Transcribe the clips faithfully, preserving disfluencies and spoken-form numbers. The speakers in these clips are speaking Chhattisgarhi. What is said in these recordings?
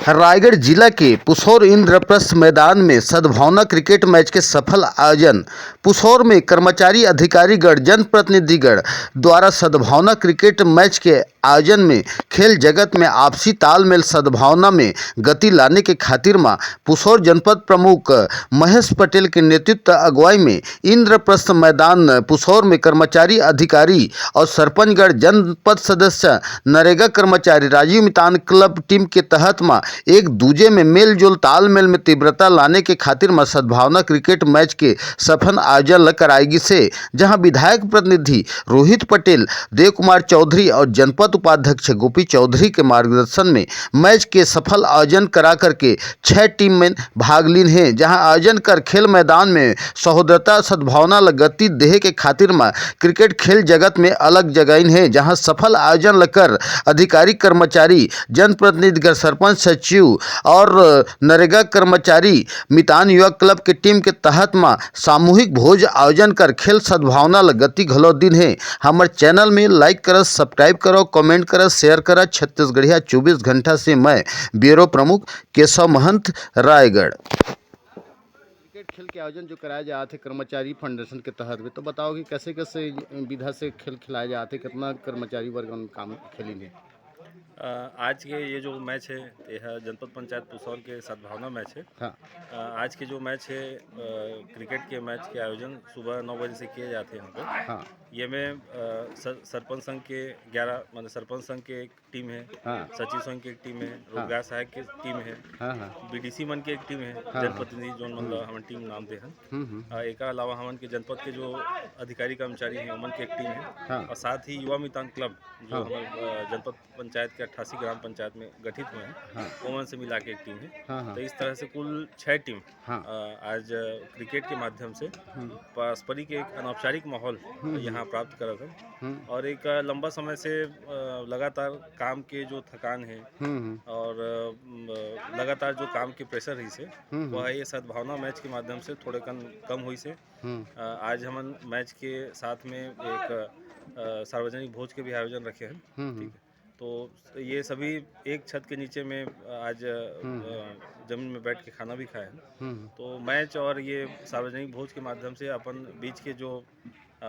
रायगढ़ जिला के पुसौर इंद्रप्रस्थ मैदान में सद्भावना क्रिकेट मैच के सफल आयोजन। पुसौर में कर्मचारी अधिकारीगण, जनप्रतिनिधिगण द्वारा सद्भावना क्रिकेट मैच के आयोजन में खेल जगत में आपसी तालमेल, सद्भावना में गति लाने के खातिर म पुसौर जनपद प्रमुख महेश पटेल के नेतृत्व अगुवाई में इंद्रप्रस्थ मैदान पुसौर में कर्मचारी अधिकारी और सरपंचगण, जनपद सदस्य, नरेगा कर्मचारी, राजीव मितान क्लब टीम के तहत म एक दूजे में मेल जोल, तालमेल में तीव्रता लाने के खातिर म सद्भावना क्रिकेट मैच के सफल आयोजन ल कराए गिस हे, जहां विधायक प्रतिनिधि रोहित पटेल, देव कुमार चौधरी और जनपद उपाध्यक्ष गोपी चौधरी के मार्गदर्शन में मैच के सफल आयोजन करा करके छह टीम में भाग लीन हे, जहां आयोजन कर खेल मैदान में सहोदरता सद्भावना ल गति देहे के खातिर म क्रिकेट खेल जगत में अलख जगाइन हे, जहां सफल आयोजन ल कर अधिकारी कर्मचारी, जनप्रतिनिधिगण, सरपंच, सचिव और नरेगा कर्मचारी मितान युवा क्लब के टीम के तहत म सामूहिक भोज आयोजन कर खेल सद्भावना ल गति घलो दिन हे। हमर चैनल में लाइक करस, सब्सक्राइब करो, कमेंट करस, शेयर करस। छत्तीसगढ़िया चौबीस घंटा से मैं ब्यूरो प्रमुख केशव महंत, रायगढ़। क्रिकेट खेल के आयोजन जो कराया जात हे कर्मचारी फाउंडेशन के तहत में, तो बताओ कि कैसे कैसे विधा से खेल खिलाया जात हे, कितना कर्मचारी वर्ग मन काम खेलिन हे? अ, आज के ये जो मैच है, ये है जनपद पंचायत पुसौर के सद्भावना मैच है। हाँ। अ, आज के जो मैच है, अ, क्रिकेट के मैच के आयोजन सुबह नौ बजे से किए जाते हैं यहाँ पे। हाँ। ये में, अ, सर-, सरपंच संघ के ग्यारह, मतलब सरपंच संघ के एक टीम है, हाँ। सचिव संघ के एक टीम है, हाँ। रोजगार सहायक के टीम है, हाँ, हाँ। बीडीसी मन के एक टीम है, हाँ, हाँ। जनप्रतिनिधि जोन मन ला हम्म। हमन टीम नाम दे हन। हम्म, हम्म। अ, एकर अलावा हमन के जनपद के जो अधिकारी कर्मचारी हैं, ओमन के एक टीम है। हाँ। और साथ ही युवा मितान क्लब, जो हाँ। हमर, अ, जनपद पंचायत के अट्ठासी ग्राम पंचायत में गठित हुए हैं, हाँ। ओमन से मिला के एक टीम है। हाँ, हाँ। तो इस तरह से कुल छह टीम, हाँ। अ, आज, अ, क्रिकेट के माध्यम से हम्म। पारस्परिक एक अनौपचारिक माहौल हम्म, हम्म। यहाँ प्राप्त करत है। हम्म। और एक, अ, लंबा समय से, अ, लगातार काम के जो थकान है हम्म, हम्म। और, अ, म, लगातार जो काम के प्रेशर रहिस हे, हम्म, हम्म। वह ये सद्भावना मैच के माध्यम से थोड़े कन कम होइस हे। हम्म। अ, आज हमन मैच के साथ में एक, अ, सार्वजनिक भोज के भी आयोजन रखे हैं। हम्म, ठीक हम्म। है। तो ये सभी एक छत के नीचे में आज, अ, हम्म। अ, जमीन में बैठ के खाना भी खाए हैं। हम्म। तो मैच और ये सार्वजनिक भोज के माध्यम से अपन बीच के जो, अ,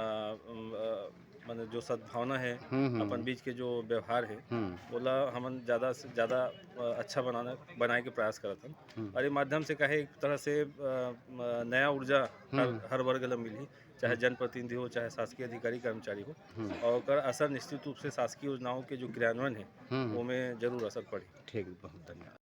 अम, अ, माने जो सद्भावना है, हम्म, हम्म। अपन बीच के जो व्यवहार है, हम्म। ओला हमन ज़्यादा से ज़्यादा, अ, अच्छा बनाना, बनाए के प्रयास करत हन। हम्म। और ये माध्यम से कहे एक तरह से, अ, म-, नया ऊर्जा हर, हम्म। हर वर्ग ला मिलही, चाहे हम्म। जनप्रतिनिधि हो, चाहे शासकीय अधिकारी कर्मचारी हो, हम्म। और ओकर असर निश्चित रूप से शासकीय योजनाओं के जो क्रियान्वयन है, हम्म, हम्म। ओमे जरूर असर पड़ी। ठीक, बहुत धन्यवाद।